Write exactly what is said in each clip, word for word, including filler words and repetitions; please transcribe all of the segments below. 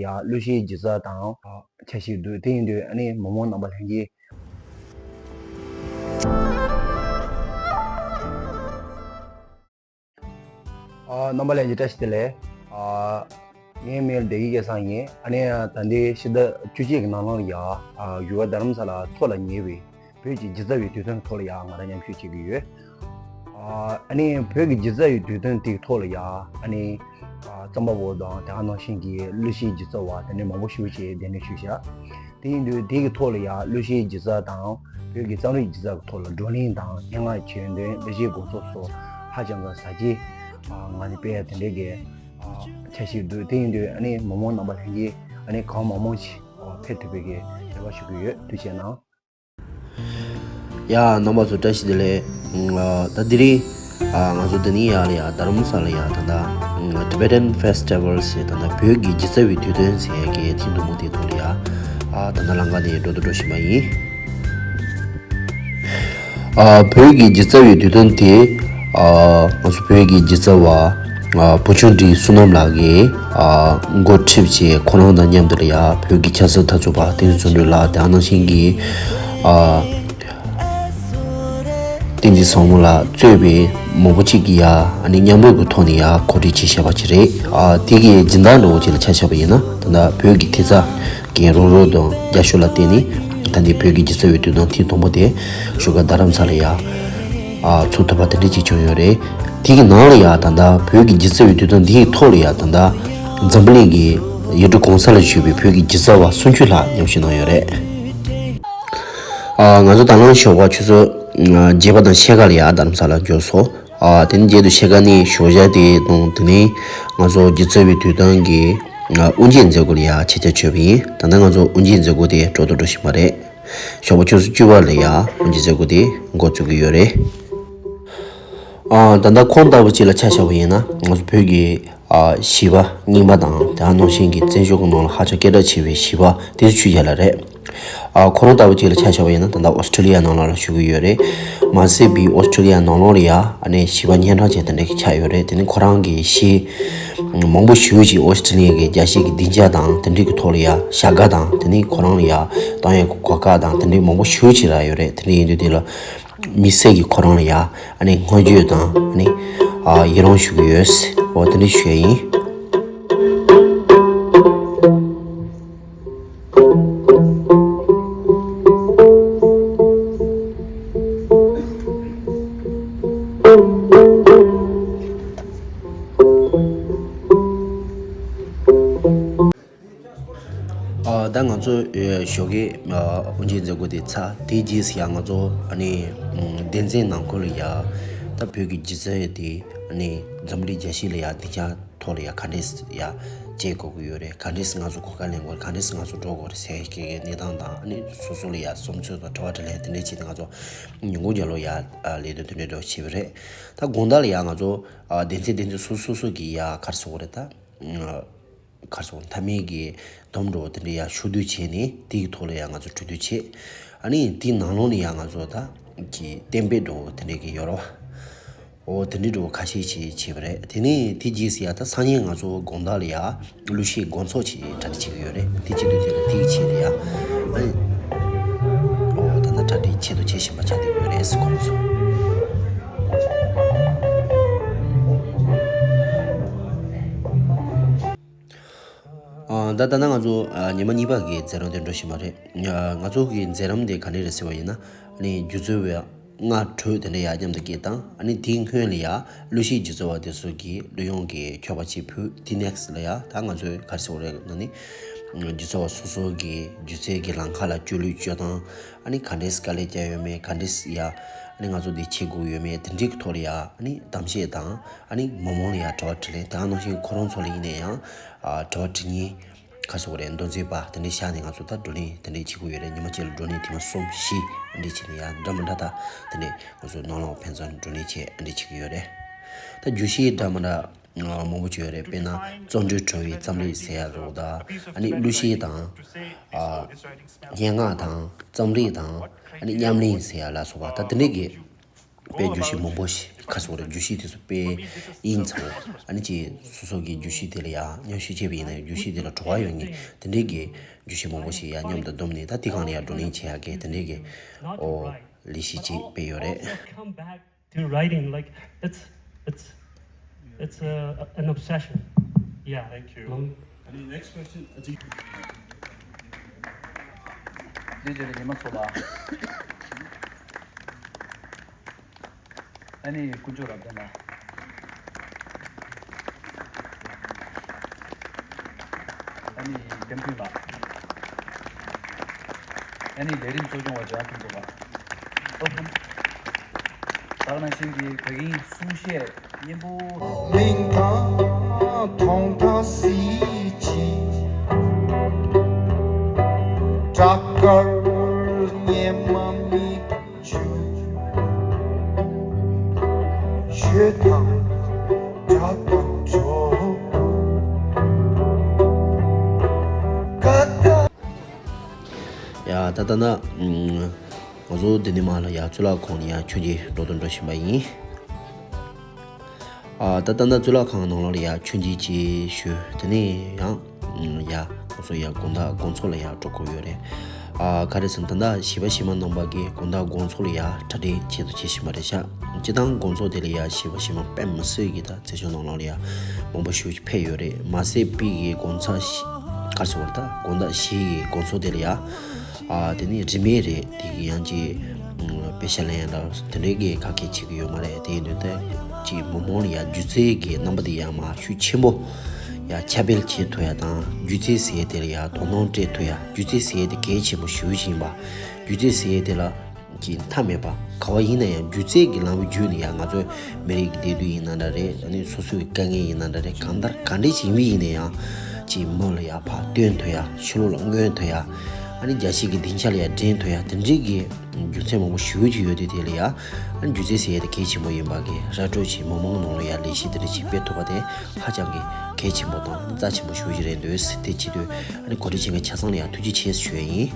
ཡ་གླུ་གཞས་སྒྱུ་རྩལ་དང་འཆར་གཞི་འདུག་དེ་ཡིན་དུས་ཨ་ནི་མི་མང་རྣམ་པ་ལྷན་རྒྱས། ཨ། རྣམ་པ་ལྷན་རྒྱས་བཀྲ་ཤིས་བདེ་ལེགས། ཨ། ངའི་མིང་ལ་བདེ་སྐྱིད་སྐལ་བཟང་ཡིན། ཨ་ནི་ད་ལྟའི་ཕྱི་ཟླ་བཅུ་གཅིག་གི་ནང་ལོགས་ལ་ཡ། ཨ། བཞུགས་སྒར་རྡ་རམ་ས་ལ་ཐོག་ལ་ཉེ་བའི་བོད་ཀྱི་སྒྱུ་རྩལ་བའི་དུས་སྟོན་ཐོག་ལ་ཡ་ང་རང་མཉམ་ཞུགས་བྱེད་ཀྱི་ཡོད། ཨ། ཨ་ནི་བོད་ཀྱི་སྒྱུ་རྩལ་བའི་དུས་སྟོན་དེའི་ཐོག་ལ་ཡ། ཨ་ནི། ཨ། རྩོམ་པ་པོ་དང་དེ་ག་ནང་བཞིན་གྱི་གླུ་གཞས་སྒྱུ་རྩལ་བ་དེ་འདྲའི་མང་པོ་ཞིག་བཅས་གདན་འདྲེན་ཞུས་བཞག་དེ་ཡིན་དུས་དེ་གི་ཐོག་ལ་ཡང་གླུ་གཞས་སྒྱུ་རྩལ་དང་བོད་ཀྱི་རྩོམ་རིག་སྒྱུ་རྩལ་གྱི་ཐོག་ལ་བགྲོ་གླེང་དང་སྙན་ངག་གི་ཆོས་འདོན་གླུ་གཞས་དགོང་ཚོགས་སོགས་ཧ་ཅང་གི་གཟབ་རྒྱས། ཨ། ང་ནི་དཔེ་ཡ་དེ་འདྲའི་གི། ཨ། འཆར་གཞི་འདུག་དེ་ཡིན་དུས་ཨ་ནི་མི་མང་རྣམ་པ་ལྷན་རྒྱས་ཨ་ནི་གང་མང་མང་ཞིག་ཨ། ཕེབས་ཐུབ་པའི་གི་རེ་བ་ཞུ་གི་ཡོད། ཐུགས་རྗེ་གནང་། ཡ། རྣམ་པ་ཚོ་བཀྲ་ཤིས་བདེ་ལེགས། ཨ། ད་དེ་རིང་། ཨ། ང་ཚོ་འདི་ནས་ཡར་ལ་ཡ་རྡ་རམ་ས་ལ་ཡ་ད་ལྟ། ཨ། Tibetan Festival ཞེས་ད་ལྟ་བོད་ཀྱི་སྒྱུ་རྩལ་བའི་དུས་སྟོན་ཟེར་ཡ་གི་ཐེངས་དང་པོ་དེ་ཐོག་ལ་ཡ། ཨ། ད་ལྟ་ལམ་ཁ་ནས་འགྲོ་དང་འགྲོ་བཞིན་པ་ཡིན། ཨ། བོད་ཀྱི་སྒྱུ་རྩལ་བའི་དུས་སྟོན་དེ། ཨ། ང་ཚོ་བོད་ཀྱི་སྒྱུ་རྩལ་བ། ཨ། བུ་ཆུང་བཀྲིས་བསོད་ནམས་ལགས་ཀྱིས། ཨ། འགོ་ཁྲིད་བྱས་ཁོ་རང་དང་མཉམ་དུ་ལ་ཡ་བོད་ཀྱི་ཆབ་སྲིད་འཐབ་རྩོད་པ་བསྟན་འཛིན་བརྩོན་འགྲུས་ལགས་དེ་ནང་བཞིན་གྱི། ཨ། བསྟན་འཛིན་བཟང་མོ་ལགས་གཙོས་པའི་མང་པོ་ཅིག་གིས་ཡ་ཨ་ནི་མཉམ་རུབ་ཀྱི་ཐོག་ནས་ཡ་གོ་སྒྲིག་བྱས་བཞག་པ་ཅིག་རེད། ཨ། དེ་གི་སྦྱིན་བདག་འདྲ་བོ་ཅིག་ལ་ཆ་བཞག་པ་ཡིན་ན་ད་ལྟ་བོད་ཀྱི་ཐེབས་རྩ་གི་རོགས་རོགས་དང་རྒྱབ་སྐྱོར་ལ་བརྟེན་ནས་ད་ལྟའི་བོད་ཀྱི་སྒྱུ་རྩལ་བའི་དུས་སྟོན་ཐེངས་དང་པོ་དེ་བཞུགས་སྒར་རྡ་རམ་ས་ལ་ཡ། ཨ། ཚུགས་ཐུབ་པ་དེ་འདྲ་ཅིག་བྱུང་ཡོད་རེད། དེ་གི་ནང་ལ་ཡ་ད་ལྟ་བོད་ཀྱི་སྒྱུ་རྩལ་བའི་དུས་སྟོན་འདིའི་ཐོག་ལ་ཡ་ད་ལྟ་འཛམ་བུ་གླིང་གི་ཡུལ་གྲུ་གང་ས་ལ་བཞུགས་པའི་བོད་ཀྱི་སྒྱུ་རྩལ་བ་སུམ་ཅུ་ལྷག་མཉམ་ཞུགས་གནང་ཡོད་རེད། ཨ། ང་ཚོ་ད་ལམ་ཞོགས་པ་ཆུ་ཚོད་བརྒྱད་པ་དང་ཕྱེད་ཀ་ལ་ཡ་རྡ་རམ་ས་ལ་འབྱོར་སོང་། ཨ། དེ་ནས་རྗེས་སུ་ཕྱེད་ཀ་ནས་ཞོགས་ཇ་དེ་དང་དེ་ནས་ང་ཚོ་སྒྱུ་རྩལ་བའི་དུས་སྟོན་གྱི་དབུ་འབྱེད་མཛད་སྒོ་ལ་ཡ་ཆ་བཞག་བྱས་པ་ཡིན། ད་ལྟ་ང་ཚོ་དབུ་འབྱེད་མཛད་སྒོ་དེ་འགྲོ་དང་འགྲོ་བཞིན་པ་རེད། ཞོགས་པ་ཆུ་ཚོད་བཅུ་པ་ལ་ཡ་དབུ་འབྱེད་མཛད་སྒོ་དེ་འགོ་བཙུགས་ཀྱི་ཡོད་རེད། ཨ། ད་ལྟ་ཁོང་ལྟ་བུ་ཅིག་ལ་ཆ་བཞག་པ་ཡིན་ན་ང་ཚོ་བོད་ཀྱི། ཨ། བྱིས་པ་རྙིང་པ་དང་དེ་ནང་བཞིན་གྱི་བཙན་བྱོལ་གྱི་ནང་ལ་ཧ་ཅང་སྐད་གྲགས་ཆེ་བའི་བྱིས་པ་དེ་ཚོ་ཆོས་རྒྱལ་ལགས་རེད། ཨ། ཁོ་རང་ལྟ་བུ་ཅིག་ལ་ཆ་བཞག་པ་ཡིན་ན་ད་ལྟ་ཨོ་སི་ཀྲི་ལི་ཡ་ནང་ལོགས་ལ་བཞུགས་ཀྱི་ཡོད་རེད། མ་ཟད་པའི་ཨོ་སི་ཀྲི་ལི་ཡ་ནང་ལོགས་ལ་ཡ་ཨ་ནི་བྱིས་པ་གཉན་འཕྲང་ཅན་དེ་འདྲ་གི་ཆགས་ཡོད་རེད། དེ་ནི་ཁོ་རང་གི་གཞས་མང་པོ་ཞེ་པོ་ཅིག་ཨོ་སི་ཀྲི་ལི་ཡ་གི་རྒྱལ་གཞས་ཀྱི་སྡིངས་ཆ་དང་དེ་འདྲ་གི་ཐོག་ལ་ཡ་བྱ་དགའ་དང་དེ་ནི་ཁོ་རང་ལ་ཡ་བཏང་ཡག་གི་གོ་སྐབས་དང་དེ་འདྲ་མང་པོ་ཞེ་པོ་ཅིག་རག་ཡོད་རེད། དེ་འདྲ་ཡིན་དུས་དེ་ལ། དམིགས་བསལ་གྱིས་ཁོ་རང་ལ་ཡ་ཨ་ནི་བསྔགས་བརྗོད་དང་ཨ་ནི་ཨ་ཡི་རང་ཞུ་གི་ཡོད། འོ་དེ་འདྲ་ཞུ་ཡ་ཡིན། ཨ། ད་ང་ཚོ་ཨེ་ཞོགས་ཀའི་ཨ་དབུ་འབྱེད་མཛད་སྒོ་དེ་ཚར། དེའི་རྗེས་སུ་ཡང་ང་ཚོ་ཨ་ནི་ཨམ་སྡེ་ཚན་ནང་ཁུལ་ལ་ཡ་ད་བོད་ཀྱི་སྒྱུ་རྩལ་དེ་ཨ་ནི་འཛམ་གླིང་རྒྱལ་སྤྱི་ལ་ཡ་སྡིངས་ཆ་ཐོག་ལ་ཡ་ག་འདྲས་ཡ་བྱེད་དགོས་ཀྱི་ཡོད་རེད། ག་འདྲས་ང་ཚོ་གོ་སྐབས་ལེན་དགོས་རེད། ག་འདྲས་ང་ཚོ་འགྲོ་དགོས་རེད་ཟེར་གྱི་གནས་སྟངས་དང་ཨ་ནི་སོ་སོ་ལ་ཡ་བསམ་ཚུལ་དང་དྲི་བ་དྲིས་ལན་དེ་འདྲས་བྱས་ཏེ་ང་ཚོ་ཉིན་གུང་རྒྱབ་ལོགས་ཡ་ལས་དོན་དེ་འདྲས་འགྲོ་བྱས་པ་རེད། ད་དགོང་དག་ལ་ཡ་ང་ཚོ་ཨ་སྡེ་ཚན་སྡེ་ཚན་སོ་སོ་སོ་གི་ཡ་ག་རེ་ཟེར་དགོས་རེད་ད། ག་རེ་ཟེར་དགོས་རེད། མཐའ་མའི་གི་སྡོམ་འགྲོ་དེ་འདྲ་ཡ་ཞུ་གཏུག་བྱས་ནས་དེའི་ཐོག་ལ་ཡ་ང་ཚོ་གྲོས་བསྡུར་བྱས། ཨ་ནི་དེའི་ནང་ལོགས་ནས་ཡ་ང་ཚོ་ད་གི་གཏན་འབེབས་འགྲོ་དེ་འདྲ་གི་ཡོད་རེད་བ། འོ་དེ་འདྲ་འགྲོ་ཁ་ཤས་ཤིག་བྱས་པ་རེད། དེ་ནས་དེ་རྗེས་སུ་ཡ་ད་སང་ཉིན་ང་ཚོ་དགོང་དག་ལ་ཡ་གླུ་གཞས་དགོང་ཚོགས་ཅིག་གྲ་སྒྲིག་བྱེད་ཀྱི་ཡོད་རེད། དེ་བྱེད་དུས་དེ་ལ་དེ་གི་ཆེད་དུ་ཡ་ཨ་ནི་འོ་ད་ལྟ་གྲ་སྒྲིག་ཆེད་དུ་བྱེད་བཞིན་པ་ཆགས་བསྡད་ཡོད་རེད་ཟེར་གོ་སོང་། ཨ། ད་ད་ནང་ང་ཚོ་ཨ་ཉི་མ་གཉིས་པ་གི་མཛད་རིམ་དེ་འགྲོ་བཞིན་པ་རེད། ཨ། ང་ཚོ་གི་མཛད་རིམ་དེ་ག་འདྲ་རེད་ཟེར་བ་ཡིན་ན་ཨ་ནི་སྒྱུ་རྩལ་བའི་སྔ་དྲོ་དེ་འདྲ་ཡ་མཉམ་དུ་སྐད་བཏང་། ཨ་ནི་དེའི་སྔོན་ལ་ཡ་གླུ་གཞས་སྒྱུ་རྩལ་བ་དེ་ཚོ་གིས་གླུ་དབྱངས་ཀྱི་མཆོད་པ་ཅིག་ཕུལ། དེ་ནེག་སི་ལ་ཡ་ད་ང་ཚོས་ག་རེ་ཟེར་དགོས་རེད་ན་ནི་སྒྱུ་རྩལ་བ་སོ་སོ་གི་སྒྱུ་རྩལ་གྱི་ལམ་ཁ་ལ་སྤྱོད་ལུགས་སྤྱོད་སྟངས། ཨ་ནི་ག་འདྲས་དཀའ་ལས་བརྒྱབ་ཡོད་མེད། ག་འདྲས་ཡ་ཨ་ནི་ང་ཚོ་འདི་བྱེད་དགོས་ཡོད་མེད། དེ་འདྲའི་ཐོག་ལ་ཡ་ཨ་ནི་གཏམ་བཤད་དང་ཨ་ནི་མི་མང་ལ་ཡ་དྲི་བ་དྲིས་ལན། དེ་ག་ནང་བཞིན་ཁོ་རང་ཚོ་ལ་ཡིན་ན་ཡང་ཨ་དྲི་བ་དྲི་མཁན་ག་རེ་ཟེར་དགོས་རེད། མདོ་འཛིན་པ་དེ་འདྲས་བཞག་ནས་ང་ཚོ་ད་བགྲོ་གླེང་དེ་འདྲས་བྱེད་དགོས་ཡོད་རེད། ཉི་མ་གཅིག་ལ་བགྲོ་གླེང་ཐེངས་མ་གསུམ་བཞི་འདྲས་བྱས་ནས་ཡ་འདྲ་མི་འདྲ་ད་དེ་འདྲས་ང་ཚོ་ནང་ལོགས་ཕན་ཚུན་བགྲོ་གླེང་བྱས་འདྲས་བྱེད་ཀྱི་ཡོད་རེད། ད་བརྗོད་གཞི་འདྲ་མི་འདྲ་མང་པོ་ཅིག་ཡོད་རེད། དཔེར་ན་བརྩོན་འགྲུས་གྲོལ་བའི་རྩོམ་རིག་ཟེར་ཡ་རོགས་ད་ཨ་ནི་གླུ་གཞས་དང་ཨ་སྙན་ངག་དང་རྩོམ་རིག་དང་ཨ་ནི་ཉམས་ལེན་ཟེར་ཡ་ལ་སོགས་པ་ད་དེ་འདྲས་ཀྱི་ དཔེ་བརྗོད་གཞི་མང་པོ་ཞིག་ཁ་སོགས་རེད། བརྗོད་གཞི་དེ་ཚོ་དཔེ་ཡིན་ཚང་། ཨ་ནི་ཅིག་སོ་སོ་གི་བརྗོད་གཞི་དེ་ལ་ཡང་མཉམ་ཞུགས་བྱས་པ་ཡིན་ན་ཡང་བརྗོད་གཞི་དེ་ལ་བྲོ་བ་ཡོད་མཁན་དེ་འདྲའི་གི་བརྗོད་གཞི་མང་པོ་ཞིག་ཡང་མཉམ་དུ་བསྡོམས་ནས། ད་དེ་སྒང་ལ་ཡང་བགྲོ་གླེང་བྱེད་ཡག་གི་དེ་འདྲའི་གི་ཨོ་ལས་གཞི་ཅིག་དཔེ་ཡོད་རེད། To writing, like, it's it's it's a, an obsession. Yeah. Thank you. Long- Any next question? ཨ་ཙི། ལས་བྱེད་ལ་ཉི་མ་ཚོ་ལ། ཨ་ནི་དཀོན་མཆོག་རབ་བརྟན་ལགས། ཨ་ནི་འདེམས་ཐོན་ལགས། ཨ་ནི་ལས་རིམ་གཙོ་སྐྱོང་བ་འཇམ་དབྱངས་ཕུན་ཚོགས་ལགས། ཨོ་ཁམ། ད་ག་ནང་བཞིན་གྱི་བོད་ཀྱི་གསུང་བཤད་སྙན་པོ། མིང་དང་མཐོང་དང་གཟི་བརྗིད། བྲག་དཀར་སྙེ་མ་མིག་ཆུ། ཆོས་དང་སྒྲ་དང་གྲོགས་པོ། ཀ་ད། ཡ་ད་ལྟ་ན་ང་ཚོ་འདི་ནས་མར་ལ་ཡ་གཙུག་ལག་ཁང་ལ་ཡ་མཆོད་མཇལ་འགྲོ་དང་འགྲོ་བཞིན་པ་ཡིན། ཨ་ད་ལྟ་ན་གཙུག་ལག་ཁང་ནང་ལོགས་ལ་ཡ་མཆོད་མཇལ་ཅིག་ཞུ། དེ་ནས་ཡང་ཡ་ང་ཚོ་ཡ་དགོང་དག་དགོང་ཚོགས་ལ་ཡ་འགྲོ་དགོས་ཡོད་རེད། ཨ་ག་རེ་ཟེར་ན་ད་ལྟ་གཞས་པ་གཞས་མ་རྣམ་པ་གིས་དགོང་དག་དགོང་ཚོགས་ལ་ཡ་གྲ་སྒྲིག་བྱེད་དུ་བྱེད་བཞིན་པ་རེད་ཤག་སྤྱིར་བཏང་དགོང་ཚོགས་དེ་ལ་ཡ་གཞས་པ་གཞས་མ་དཔེ་མི་སྲིད་ཀྱི་ད་བཙན་བྱོལ་ནང་ལོགས་ལ་ཡ་མང་པོ་ཞིག་ཕེབས་ཡོད་རེད། མ་ཟད་པིག་གི་དགོང་ཚ་ཞིག་གར་སོང་བར་ད་དགོང་དག་བཞི་གི་དགོང་ཚོགས་དེ་ལ་ཡ། ཨ་དེ་ནི་རིན་མེད་རེད། དེ་གི་ཡང་ཅིག་ཨུམ་པེ་ཤ་ལེན་ཡ་ལ་དེ་འདྲའི་གི་ཁ་སྐད་བྱེད་ཀྱི་ཡོད་མ་རེད། དེ་ཡིན་དུས་ད་ཅིག་མི་མང་ལ་ཡ་སྒྱུ་རྩལ་གི་རྣམ་པ་དེ་ཡ་མ་ཤུགས་ཆེན་པོ་ཡ་ཁྱབ་སྤེལ་བྱེད་ཐུབ་ཡ་དང་། སྒྱུ་རྩལ་ཟེར་ཡ་དེ་ལ་ཡ་དོ་སྣང་སྤྲད་ཐུབ་ཡ། སྒྱུ་རྩལ་ཟེར་ཡ་དེ་གལ་ཆེན་པོ་ཞེ་པོ་ཅིག་ཡིན་པ། སྒྱུ་རྩལ་ཟེར་ཡ་དེ་ལ་ཅིག་མཐའ་མེད་པ། ག་བ་ཡིན་ན་ཡང་སྒྱུ་རྩལ་གྱི་ལམ་བརྒྱུད་ནས་ཡང་ང་ཚོ་མི་རིགས་ཀྱི་བདེ་སྡུག་ཡིན་ན་འདྲ་རེད། ཨ་ནི་སོ་སོའི་དཀའ་ངལ་ཡིན་ན་འདྲ་རེད། གང་ལྟར་ག་འདྲས་ཅིག་ཡིན་པ་ཡིན་ན་ཡང་ཅིག་མི་ལ་ཡ་ཕར་སྟོན་ཐུབ་ཡ། ཕྱི་ལོགས་ལ་མངོན་ཐུབ་ཡ། ཨ་ནི་རྒྱལ་སྤྱི་གི་སྡིངས་ཆ་ལ་ཡ་འགྲེང་ཐུབ་ཡ། དེ་འདྲས་ཀྱི་རྒྱུ་མཚན་མང་པོ་ཞེ་པོ་ཅིག་ཡོད་དུས། དེ་ལ་ཡ་ཨ་ནི་སྒྱུ་རྩལ་ཟེར་ཡ་དེ་གལ་ཆེན་པོ་ཡིན་པ་གི་ར་སྤྲོད་ཅིག་མི་མང་ནང་ལ་ཡ་ལས་གཞི་དེ་འདྲ་ཅིག་སྤེལ་ཐུབ་པ་དེ་ཧ་ཅང་གི་གལ་ཆེན་པོ་དང་རྩ་ཆེན་པོ་ཞེ་པོ་ཅིག་རེད་འདུག་དེ་བྱེད་དུས། ཨ་ནི་གོ་སྒྲིག་བྱེད་མཁན་ཆ་ཚང་ལ་ཡང་ཐུགས་རྗེ་ཆེ་ཞུ་ཡ་ཡིན།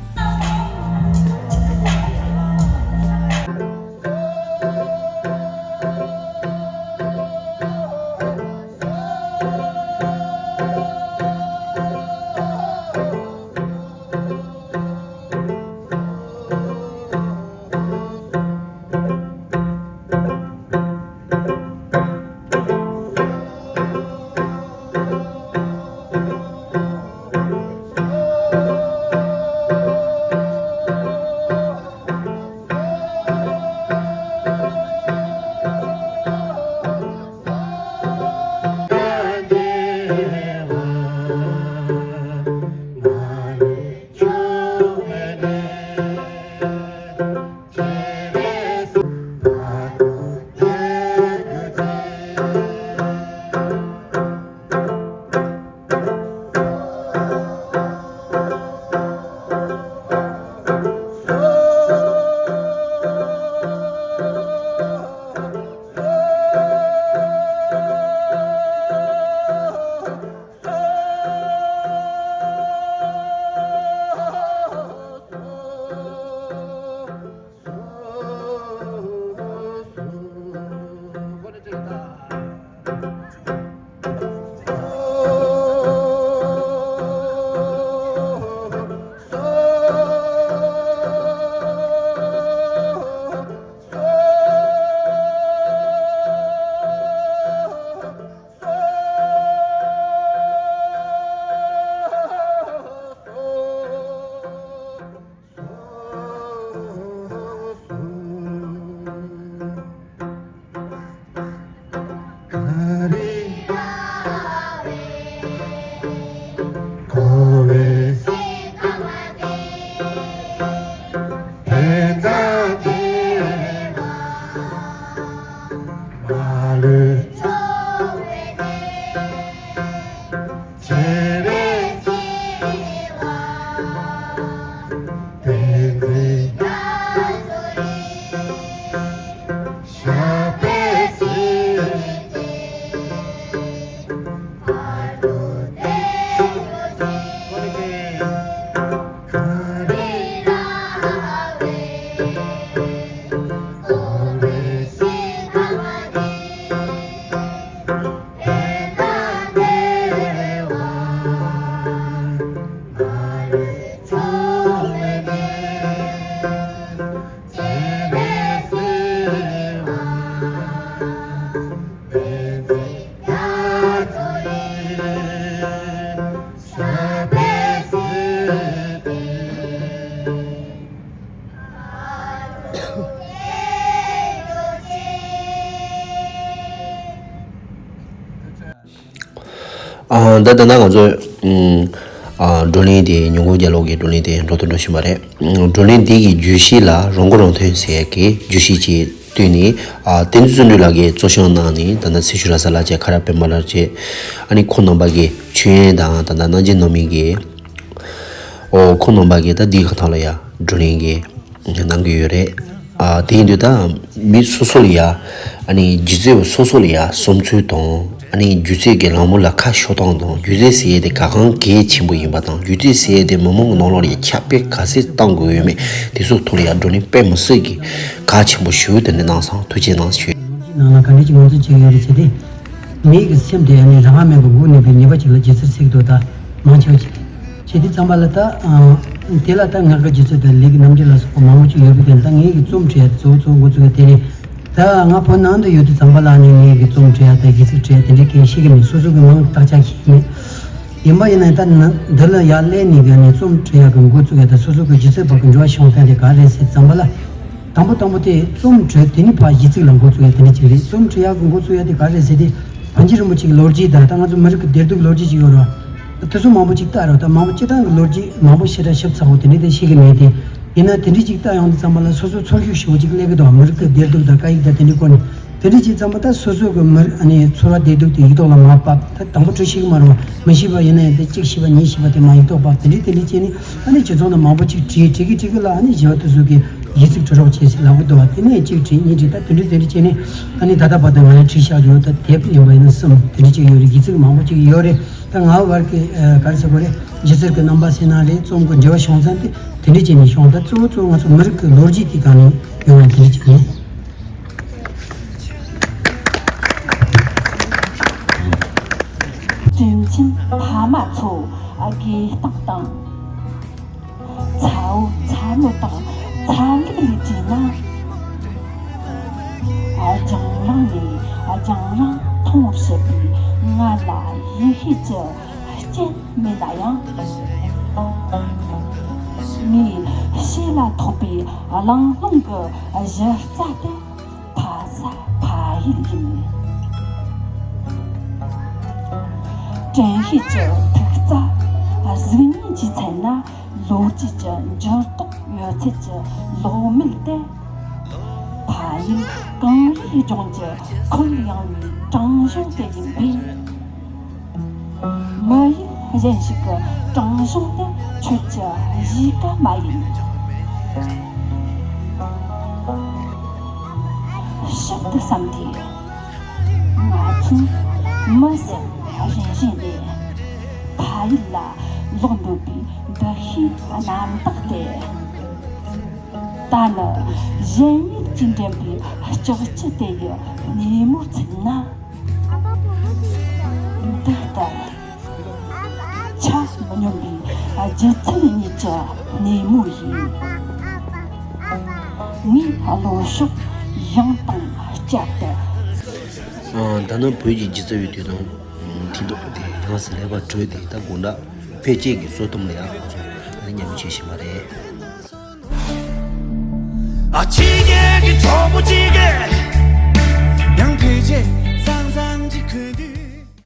ད་ད་ལྟ་ང་ཚོས་ཨ་བགྲོ་གླེང་དེ་ཉིན་གུང་རྒྱལ་ལོ་གི་བགྲོ་གླེང་དེ་འགྲོ་དང་འགྲོ་བཞིན་པ་རེད། བགྲོ་གླེང་འདི་གི་བརྗོད་གཞི་ལ་རང་མགོ་རང་ཐོན་ཟེར་ཡག་གི་བརྗོད་གཞི་ཅིག་བཏོན་ནས་ཨ་བསྟན་འཛིན་བརྩོན་འགྲུས་ལགས་ཀྱིས་གཙོ་བྱང་གནང་ནས། ད་ལྟ་ཚེ་ཤུལ་ར་ས་ལགས་བཅས་ཁ་རག་པད་མ་ལགས་བཅས། ཨ་ནི་ཁོང་རྣམ་པ་གིས་ཆོས་དབྱིངས་དང་། ད་ལྟ་རྣམ་རྒྱལ་ནོར་མིང་གིས། ཨོ་ཁོང་རྣམ་པ་གིས་ད་འདིའི་ཁ་ཐོག་ལ་ཡ་བགྲོ་གླེང་གི་གནང་གི་ཡོད་རེད། ཨ་དེ་ཡིན་དུས་ད་མི་སོ་སོ་ལ་ཡ། ཨ་ནི་སྒྱུ་རྩལ་བ་སོ་སོ་ལ་ཡ་བསམ་ཚུལ་དང་། ཨ་ནི་སྒྱུ་རྩལ་གྱི་ལམ་བུ་ལ་ཁ་ཕྱོགས་སྟངས་དང་། སྒྱུ་རྩལ་ཟེར་ཡས་དེ་ག་གང་གལ་ཆེན་པོ་ཡིན་པ་དང་། སྒྱུ་རྩལ་ཟེར་ཡས་དེ་མི་མང་གི་ནང་ལོགས་ལ་ཡ་ཁྱབ་སྤེལ་ག་ཚད་གཏང་དགོས་ཡོད་མེད་དེ་ཚོའི་ཐོག་ལ་ཡ་བགྲོ་གླེང་དཔེ་མི་སྲིད་ཀྱི་གལ་ཆེན་པོ་ཞེ་པོ་དེ་འདྲ་གནང་སོང་། ཐུགས་རྗེ་གནང་ཞུ། ལོ་རྒྱུས་ནང་ལ་ག་འདྲ་ཅིག་ངོས་འཛིན་བྱེད་ཀྱི་ཡོད་རེད་ཟེར་ཏེ། མི་གི་སེམས་དེ་ནི་རང་དབང་མེད་པར་འགུག་ནུས་པའི་ནུས་པ་ཅིག་ལ་སྒྱུ་རྩལ་ཟེར་གྱི་འདུག་ད་མང་ཆེ་བ་ཅིག་གིས། བྱས་དུས་ཙམ་པ་ལ་ད་ཨ་དེ་ལ་ད་ངག་གི་སྒྱུ་རྩལ་དང་ལས་ཀྱི་རྣམ་འགྱུར་ལ་སོགས་པ་མང་པོ་ཅིག་ཡོད་པའི་སྟེང་ད་ངེད་ཀྱིས་རྩོམ་འབྲི་ཡ་དེ་གཙོ་བོ་གཙོ་བོ་འགོ་བཙུགས་ཡ་དེ་རེད། ད་ང་བོད་ནང་དུ་ཡོད་དུས་ཙམ་པ་ལ་ནི་ངེད་ཀྱིས་རྩོམ་འབྲི་ཡ་དང་སྒྱུ་རྩལ་འབྲི་ཡ་དེ་འདྲའི་སྐད་ཤེས་ཀྱི་མེད། སོ་སོ་གི་མིང་བཏགས་ཆགས་ཤེས་ཀྱི་མེད། ཡིན་པ་ཡིན་ན་ད་ནི་འདི་ལ་ཡར་སླེབས་ནས་ག་ནས་རྩོམ་འབྲི་ཡག་གི་འགོ་བཙུགས་ཡག་དང་སོ་སོ་གི་སྒྱུ་རྩལ་བར་གྱི་འབྲེལ་བ་བྱུང་སྟངས་དེ་ག་རེད་ཟེར་ཙམ་པ་ལ། དང་པོ་དང་པོ་དེ་རྩོམ་འབྲི་དེ་ནི་ཕར་གཞི་རྩིག་ལ་འགོ་བཙུགས་ཡག་དེ་འདྲ་ཅིག་རེད། རྩོམ་འབྲི་ཡག་གི་འགོ་བཙུགས་ཡག་དེ་ག་རེད་ཟེར་ཏེ། པཎ་ཆེན་རིན་པོ་ཆེ་གི་ལོ་རྒྱུས་དང་ད་ང་ཚོ་མི་རིགས་ཀྱི་བདེ་སྡུག་ལོ་རྒྱུས་ཅིག་ཡོད་རེད་བ། དེ་ཚོ་མང་པོ་ཅིག་བལྟ་རོགས། ད་མང་པོ་སྤྱིར་བཏང་གི་ལོ་རྒྱུས་མང་པོ་ཞེ་དྲག་ཞིབ་ཚགས་པོ་དེ་འདྲ་དེ་ཤེས་ཀྱི་མེད་དེ། ཡིན་ན་དེ་འདྲ་ཅིག་བལྟ་ཡོང་དུས་ཙམ་པ་ལ་སོ་སོ་ཚོར་ཤུགས་ཞེ་པོ་ཅིག་སླེབས་ཀྱི་འདུག་མི་རིགས་ཀྱི་བདེ་སྡུག་དང་སྐད་ཡིག་དང་དེ་འདྲའི་སྐོར་ནས། དེ་འདྲ་བྱས་ཙམ་པ་ད་སོ་སོ་གི་མི་ཨ་ནི་ཚོར་བ་བདེ་སྡུག་དེ་ཡིག་ཐོག་ལ་མར་ཕབ། ད་དང་པོ་འབྲི་ཤེས་ཀྱི་མ་རེད་བ། མི་ཤེས་པ་ཡིན་ན་ཡང་དེ་གཅིག་ཤེས་པ་གཉིས་ཤེས་པ་དེ་མར་ཡིག་ཐོག་ཕབ། དེ་འདྲ་དེ་འདྲ་བྱས་ནས་ཨ་ནི་སྤྱི་ཚོགས་ནང་མང་པོ་ཅིག་བྲིས། བྲིས་ཀྱི་བྲིས་ཀྱི་ལ་ཨ་ནི་གཞན་པ་དེ་ཚོ་གིས་ཡིག་ཚིག་འབྲི་རོགས་བྱེད་ཟེར་ལབ་ཀྱི་འདུག་བ། དེ་ནས་གཅིག་བྲིས་གཉིས་བྲིས། ད་དེ་འདྲ་དེ་འདྲ་བྱས་ནས་ཨ་ནི་ད་ལྟ་བར་དུ་ང་ཡང་བྲིས་བཞག་ཡོད། ད་དེབ་ཡིན་པ་ཡིན་ན་གསུམ་དེ་འདྲ་ཅིག་ཡོད་རེད། ཡིག་ཚིག་མང་པོ་ཅིག་ཡོད་རེད། ད་ང་བར་གྱི་ཨ་ག་རེ་ཟེར་དགོས་རེད། སྒྱུ་རྩལ་གྱི་རྣམ་པ་ཟེར་ན་རེད། རྩོམ་གྱི་འབྲེལ་བ་བྱུང་ཚད་དེ་དེ་འདྲ་བྱས་ནས་བྱུང་། ད་གཙོ་བོ་གཙོ་བོ་ང་ཚོ་མི་རིགས་ཀྱི་ལོ་རྒྱུས་དེ་སྒང་ནས་ཡོང་བ་དེ་འདྲ་ཅིག་ཡིན། དྲིན་ཆེན་ཕ་མ་ཚོ་དགེ་རྟགས་དང་། ཚ་བོ་ཚ་མོ་དང་ཚ་ལུག་ལས་བྲིས་ན། རྒྱང་རིང་ནས་རྒྱང་རིང་མཐོང་བར་བྱེད་པའི་ང་ལ་ཡེ་ཤེས་ཀྱི་སྤྱན་མེད་ན་ཡང་། ངའི་ཕྱི་ལ་ཐོགས་པའི་གླེང་སློང་གི་གཞི་རྩ་དེ། ཕ་ས་ཕ་ཡུལ་ཡིན། དྲན་ཤེས་ཀྱི་ཐིག་རྩ་གཟུགས་བརྙན་གྱིས་མཚོན་ན། ལོ་རྒྱུས་ཀྱི་འགྱུར་ལྡོག་ཡོད་ཚད་ཀྱི་ལོ་མེད་དེ། ཕ་ཡུལ་གངས་རིའི་ལྗོངས་ཀྱི་ཁོད་ཡངས་པའི་བྲང་གཞུང་དེ་ཡིན་པས། མི་ཡུལ་གཞན་ཞིག་གི་བྲང་གཞུང་དེ་ཁྱོད་ཀྱི་གཞིས་ཀ་མ་ཡིན། ཕྱོགས་དེ་བསམ་དུས། ང་ཚོས་མི་སེམས་རེ་རེ་ནས་ཕ་ཡུལ་ལ་ལོག་འདོད་པའི་འདུ་ཤེས་རྣམ་དག་སྟེ། ད་ནི་གཞན་ཡུལ་གྱིས་འདྲེན་པའི་ལྕགས་ཀྱུ་དེ་ཡི་སྣེ་མོར་ཚུད་ན། འདི་ལྟར་ཆ་མི་སྙོམས་པའི་སྒྱུ་རྩལ་གཉིས་ཀྱི་སྣེ་མོ་ཡིན། ངའི་བློ་ཕྱོགས་ཡང་དང་བསྐྱར་དུ། ཨ། ད་ནི་བོད་ཀྱི་སྒྱུ་རྩལ་བའི་དུས་དང་མཐུན་ཐོག་དེ་ཡོངས་སུ་ལེགས་པར་གྲུབ་སྟེ། ད་དགོང་དག་ཕལ་ཆེར་གྱི་སྲོལ་གཏམ་ལ་ཡང་ང་ཚོ་མཉམ་མེད་བྱེད་བཞིན་པ་རེད། ཨ་ཕྱི་རྒྱལ་གྱི་གྲོགས་པོ་གཅིག་གིས།